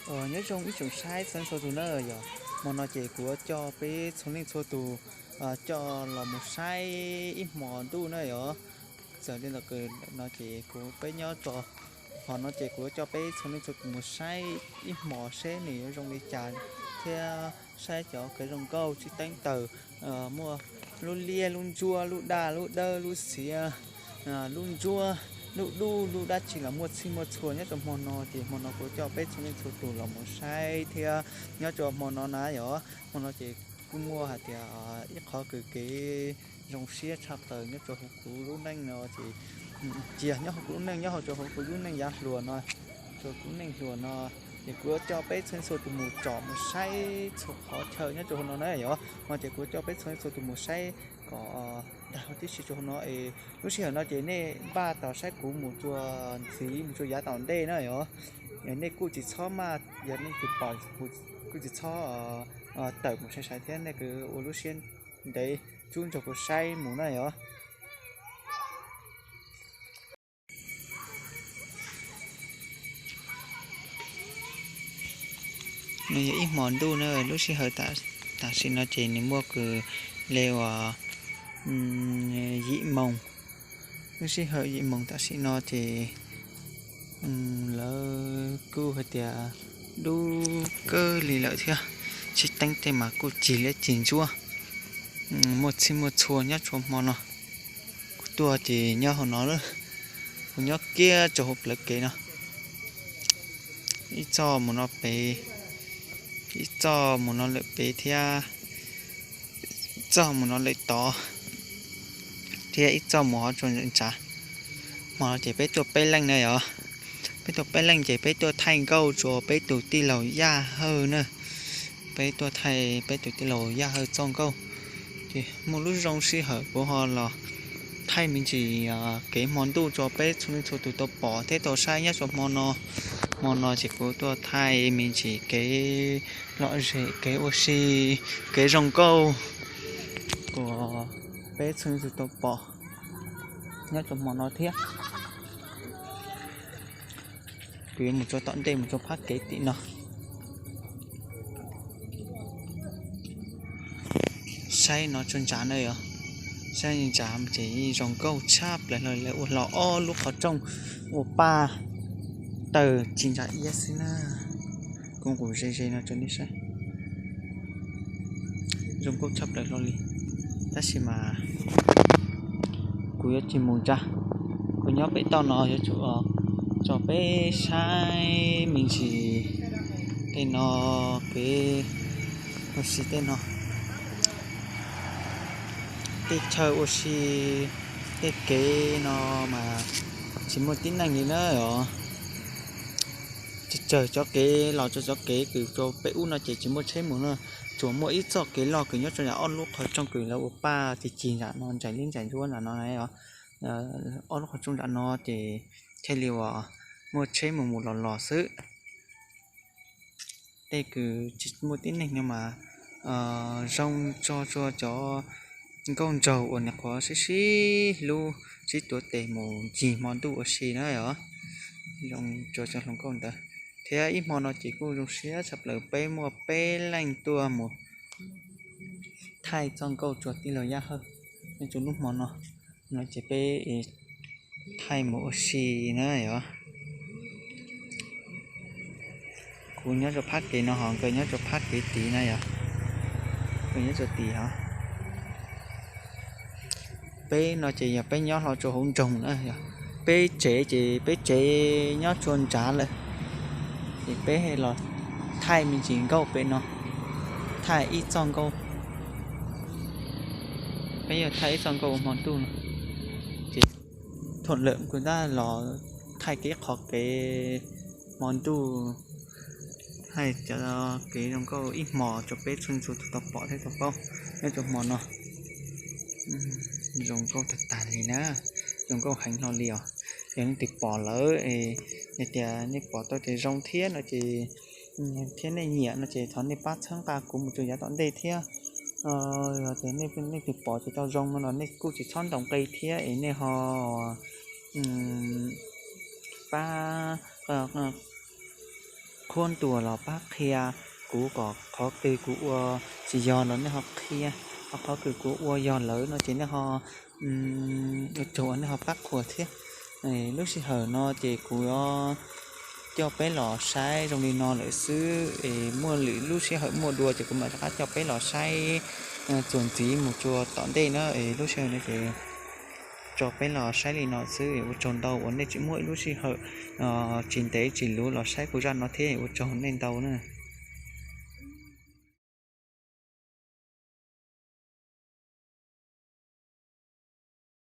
Nyob zoo ib tsoom saib txhua leej txhua tus na yom, hmo no ces kuv yuav coj peb txhua leej txhua tus coj los mus saib ib hmo ntuj na yom. Txawm li ntawd no ces kuv peb nyob tso, hmo no ces kuv yuav coj peb txhua leej txhua tus mus saib ib hmo seb nws yuav zoo li cas thiab saib cov kev zoo nkauj tsis teeb taws, muaj lub liab lub ntsuab lub daj lub dawb lub xiav, lub ntsuab, lub dub lub dab tsi los muaj txhij muaj txhua nyob rau hmo no ces hmo no kuv coj peb txhua leej txhua tus los mus saib thiab nyob rau hmo no na yom. Hmo no ces kuj muaj hais tias ib qhov kws kev zoo siab tshaj plaws nyob rau hauv kuv lub neej no ces cia nyob hauv kuv lub neej, nyob hauv rau hauv kuv lub neej yav hluas no, rau kuv lub neej hluas no ces kuv yuav coj peb txhua leej txhua tus mus tsom mus saib txhua qhov chaw nyob rau hauv no na yom. Hmo ces kuv yuav coj peb txhua leej txhua tus mus saib kom tag huv tib si rau hauv no es lub sij hawm no ces nej npaj tau saib kuv mus rau ntxiv mus rau yav tom ntej na yom. Nej kuj tsis txhob maj, yog nej tsis pom kuv kuj tsis txhob tawm mus sai sai thiab, nej kuj ua lub siab ntev rub nrog kuv saib mus na yom. Nws yog ib hmo ntuj na, lub sij hawm tam sim no ces nws muaj kws li uas yim moos. Lub sij hawm yim moos tam sim no ces lawv kuj hais tias dub kawg li lawm thiab, tsis teeb tej mas kuj cig liab cig ntsuab, muaj txhij muaj txhua nyob rau hmo no. Kuv tuaj ces nyob hauv no lawm, kuv nyob kiag rau hauv plawv kev no, ib txoj mus no pem, ib txoj mus no lawm pem thiab, ib txoj mus no lawm tod, thiab ib txoj mus hov rau ntshav. Hmo no ces peb tuaj peb leej na yom, peb tuaj peb leej ces peb tuaj thaij nkauj rau peb tus tij laug Yaj Hawj na. Peb tuaj thaij peb tus tij laug Yaj Hawj txoj nkauj. Ces muaj lub zoo sij hawm kuv ho los thaij me ntsis kev hmo ntuj rau peb txhua leej txhua tus tau pom thiab tau saib nyob rau hmo no. Hmo no ces kuv tuaj thaij me ntsis kev lom zem, kev ua si, kev zoo nkauj uas peb txhua leej txhua tus tau pom nyob rau hmo no thiab. Kuv yuav mus rau tom ntej mus rau phab kev tim no. Saib no rau ntshav na yom, saib ntshav ces zoo nkauj tshaj plaws hlo li, ua hlo ob lub qhov rooj ua paj tawg ci ntsa iab xwb na. Kuv nqus ze ze no rau nej saib, zoo nkauj tshaj plaws hlo li. Tab sis mas kuv yuav tsis mus ntsa, kuv nyob pem toj no yuav tsum tso peb saib me ntsis tej no, kev ua si tej no, tej chaw ua si, tej kev no mas tsis muaj tib neeg li na os. Tsawg tsawg cov kev los rau cov kev kws rau peb ub no ces tsis muaj tsheb mus na, tsuas muaj ib txoj kev loj kws nyob rau nram ob lub qhov rooj kws lawv ua paj ci ci nram no, ntsais liab ntsais ntsuab nram no, ob lub qhov rooj nram no ces thiaj li uas muaj tsheb mus mus los los xwb. Tej kws tsis muaj tib neeg no mas zoo tso rua cov nkauj nraug uas nws qhuav sib sib hlub sib tuav tes mus ncig hmo ntuj ua si na os. Zoo tso cov hluas nkauj ntawd. Thiab ib hmo no ces kuj zoo siab tshaj plaws peb muaj peb leej tuaj mus thaij txoj nkauj rua tij laug Yaj Hawj. Nyob rua lub hmo no, no ces peb thaij mus ua si na yom. Kuv nyob rua phab kev no hos nkawd nyob rua phab kev tid na yom. Nkawd nyob rua tid hos. Peb no ces yog peb nyob hlo rua hauv nroog na yom. Peb tsev ces peb tsev nyob rua nrad lawm. Ces peb los thaij me ntsis nkauj pem no, thaij ib txoj nkauj. Peb yuav thaij ib txoj nkauj ua hmo ntuj no ces thaum lawm kuv tab los thaij kev qhov kev hmo ntuj, thaij cov kev zoo nkauj ib hmo rua peb txhua txhua tus tau pom thiab tau paub nyob rua hmo no. Zoo nkauj tag tag li na, zoo nkauj heev hlo li os. Yog leej twg pom lawm, yog tias nej pom tau tias zoo thiab no ces, thiab nej nyiam no ces thov nej pab txhawb nqa kuv mus rua yav tom ntej thiab. Yog tias nej leej twg pom ces tau zoo no los nej kuj tsis txhob ntaus nqi thiab es nej ho pab qhov Huab ntuas los pab qhia kuv kom qhov twg kuv ua tsis yog los nej ho qhia, ho qhov twg kuv ua yog lawm no ces nej ho ua tsaug uas nej ho pab qhuas thiab. Lub sij hawm no ces kuv coj peb los saib zoo li no lawm xwb es muaj lwm lub sij hawm muaj dua ces kuv mam rov qab coj peb los saib txuas ntxiv mus rua tom ntej na. Lub sij hawm no ces tso peb los saib li no xwb, ua tsaug ntau uas nej tseem muab ib lub sij hawm tsis ntev tsis luv los saib kuv zaj no thiab, ua tsaug nej ntau na.